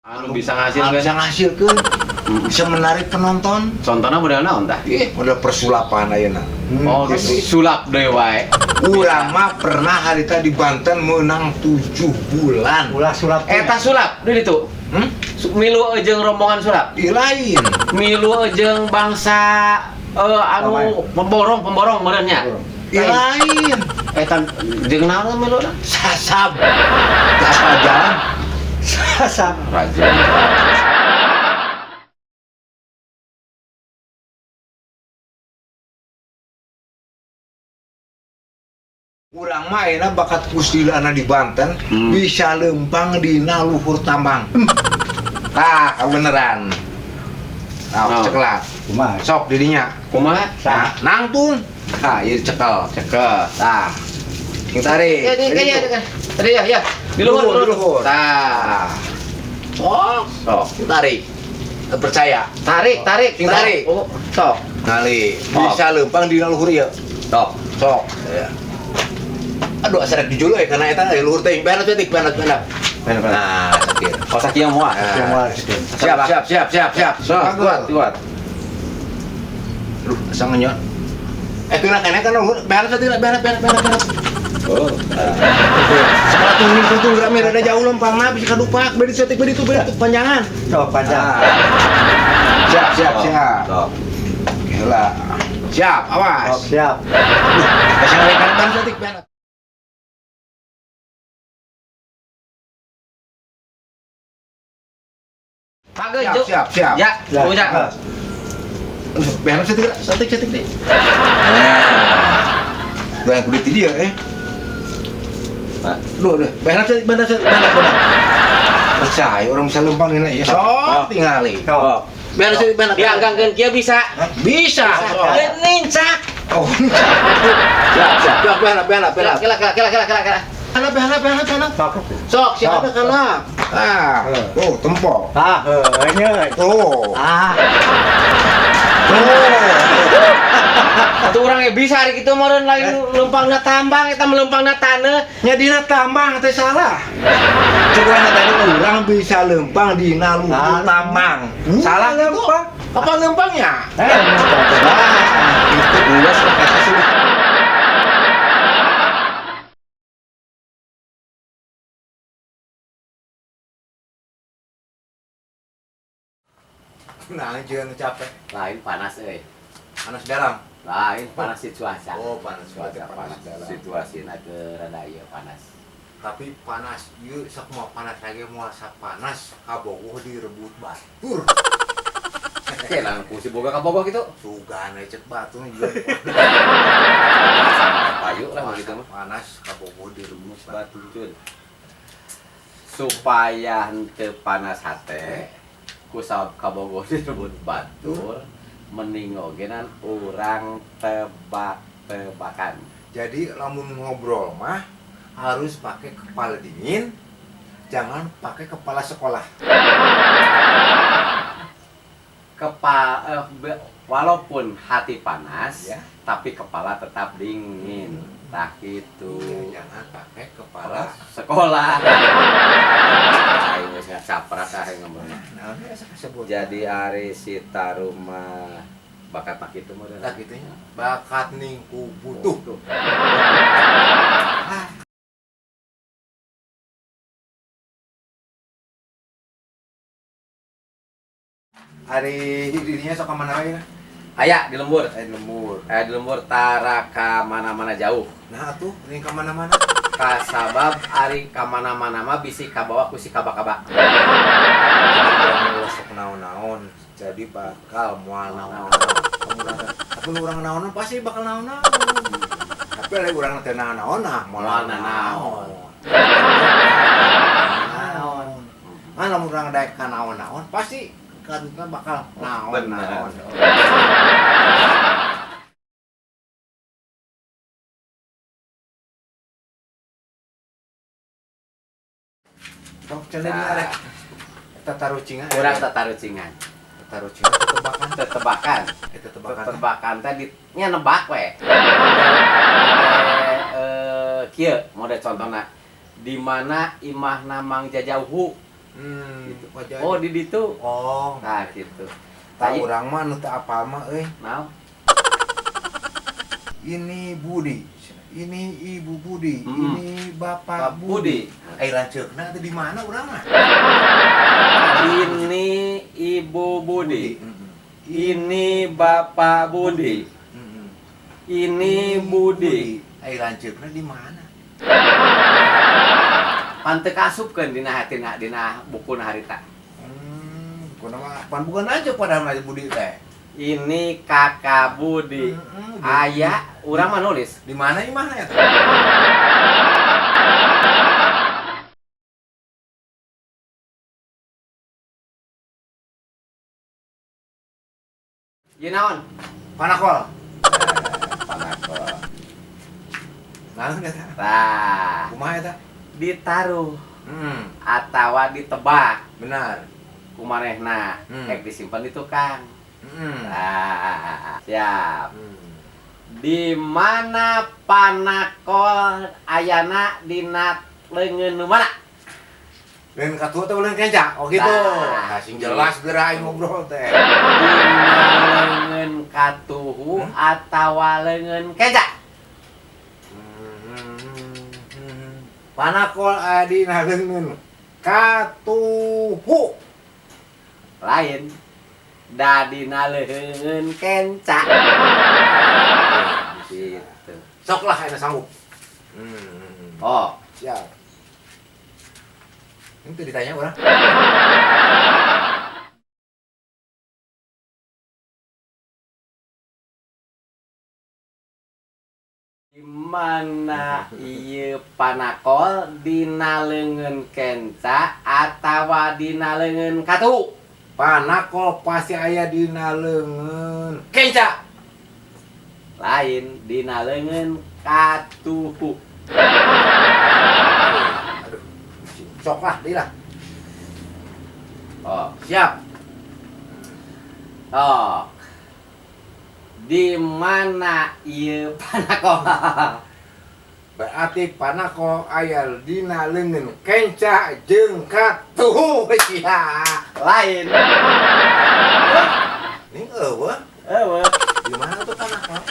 Anu bisa ngasilkeun. Bisa ngasilkeun. Bisa menarik penonton. Contohnya model naon tah? Ih, model persulapan ayeuna. Oh, sulap deui wae. Urang mah pernah harita di Banten menang 7 bulan. Ulah sulap. Eta sulap deui ditu. Hmm? Milu jeung rombongan sulap. Ih, lain. Milu jeung bangsa anu pemborong-pemborong meureun nya. Ih, lain. Eta jeung naon milu na? Sasab. Apa jalan? Sasab. Raja. Urang mah ayeuna bakat kustilana di Banten bisa lempang dina luhur tambang. Tah, beneran. Nah, Oh. ceklat. Kumaha? Sok didinya. Kumaha? Nah, nangtung. Tah, ieu cekel. Cekel. Tah. Sing tarik. Ya, di kayaknya tadi ya, ya. Di luhur, Luhur, di di luhur. Tah. Sok, Sok. sing tarik. Percaya. Tarik, tarik, Sing tarik. Oh, sok. Ngali, Sok. bisa lempang dina luhur ieu. Sok. Sok. Ya. Aduh, asa rek dijulu ya karena eta luhur teh beres detik, beres beres. Nah, sakit. Oh, sakieu moal. Nah. Moal sakieu. Siap, siap, siap, siap, siap. Sok, kuat, kuat. Aduh, asa ngenyot. Kena kena kan luhur, beres detik, beres, beres, beres, beres. Oh. Sekolah tunggu tunggu rame rada jauh lempangna bisa kadupak, bedi setik bedi tuh bedi tuh panjangan. Sok panjang. Siap, siap, siap. Sok. Gila. Siap, awas. Sok siap. Asa ngenyot beres detik, beres. Pageuh, Siap, Cuk. siap, siap. Ya, Ya, ya. Beres setik, setik, setik deh. Nah. Duh, yang kudu ti dia eh. Duh, duh, beres setik, beres setik, beres, beres. Percaya orang bisa lempang ini ya. Sok tingali. Sok. Beres setik, beres. Dianggangkeun kieu bisa. Bisa. Bisa. Nincak. Oh, siap, siap. Siap, beres, beres, beres. Kela, kela, kela, kela, kela, kela. Beres, beres, beres, beres. Sok. Sok, siapa kana? Ah, oh, tempo. Ah, heuh nya. Tuh. Ah. Tuh. Atuh urang ge bisa hari kitu meureun lain leumpangna tambang eta melempangna taneuh. Nya dina tambang teh salah. Coba tadi urang bisa lempang dina luhur tambang. Salah lempang. Apa lempangnya? Eh, Nah, itu geus lah kata sudah. Nah, jangan capek. Lain panas euy. Panas dalam. Lain panas si cuaca. Oh, panas cuaca panas. dalam. Situasina keur rada ieu panas. Tapi panas ieu sok mau panas lagi moal panas kabogoh direbut batur. Oke, lah fungsi boga kabogoh gitu. Sugan we cek batur juga. Payu lah begitu mah. Panas kabogoh direbut batur. Batur. Supaya henteu panas hate ku sabab kabogoh direbut batur, mending ogenan urang tebak-tebakan. Jadi lamun ngobrol mah harus pakai kepala dingin, jangan pakai kepala sekolah. Walaupun hati panas, Ya. tapi kepala tetap dingin. Tah gitu. Iya, jangan pakai kepala sekolah. Aing geus ngacaprak aing ngomong. Nah, ini asa kasebut. Jadi ari si Taruma bakat mah kitu meureun. Tah kitu nya. Bakat ning ku butuh. Ari dirinya sok ka mana wae? Aya di lembur. Aya di lembur. Aya di lembur tara ka mana-mana jauh. Nah atuh ning ka mana-mana. Kasabab ari ka mana-mana mah bisi kabawa ku si kaba-kaba. Urang ulah sok naon-naon, jadi bakal moal naon-naon. Tapi urang naon-naon pasti bakal naon-naon. Tapi ari urang teh naon-naon nah moal naon. Naon. Nah, lamun urang daek ka naon-naon pasti kadutna bakal naon-naon. Sok cenah dia arek tatarucingan. Urang tatarucingan. Tatarucingan tetebakan. Tetebakan. Eta tebakan. Tetebakan teh di nya nebak we. Kieu mode contona. Di mana imahna Mang Jajauhu? Gitu. Wajah. Oh, di ditu. Oh. Nah, gitu. Tah Tadi urang mah nu teu apal mah euy. Naon? Ini Budi. Ini Ibu Budi, ini Bapak Pak Budi. Budi. Ai lanceukna teh di mana urang mah? Ini Ibu Budi. Ini Bapak Budi. Ini Budi. Ai lanceukna di mana? Pan teu kaasupkeun dina hatina dina bukuna harita. Kunaon pan bukan aja pada mah Budi teh. Ini Kakak Budi. Aya urang mah nulis. Di mana imahna ya? Ieu naon? Panakol. Panakol. Naon eta? Tah, Kumaha eta? Ditaruh atawa ditebak Benar. Ku manehna rek disimpan di tukang. Nah, siap. Di mana panakol ayana dina leungeun nu mana? Leungeun katuhu atau leungeun kenca? Oh gitu. Nah. Nah, sing jelas geura aing ngobrol teh. Dina leungeun katuhu atawa leungeun kenca? Panakol aya dina leungeun katuhu. Lain. Da dina leungeun kenca. Gitu. Sok lah aing sanggup. Oh, Siap. Ini tuh ditanya orang. Di mana ieu panakol, dina leungeun kenca atawa dina leungeun katuhu? Panakol pasti aya dina leungeun kenca. Lain, dina leungeun katuhu. Aduh. Sok lah, deui lah. Oh, Siap. oh. Di mana ieu panakol? Berarti panakol aya dina leungeun kenca jeung katuhu. Sia. Lain. Ning eueuh. Eueuh. Di mana tuh panakol?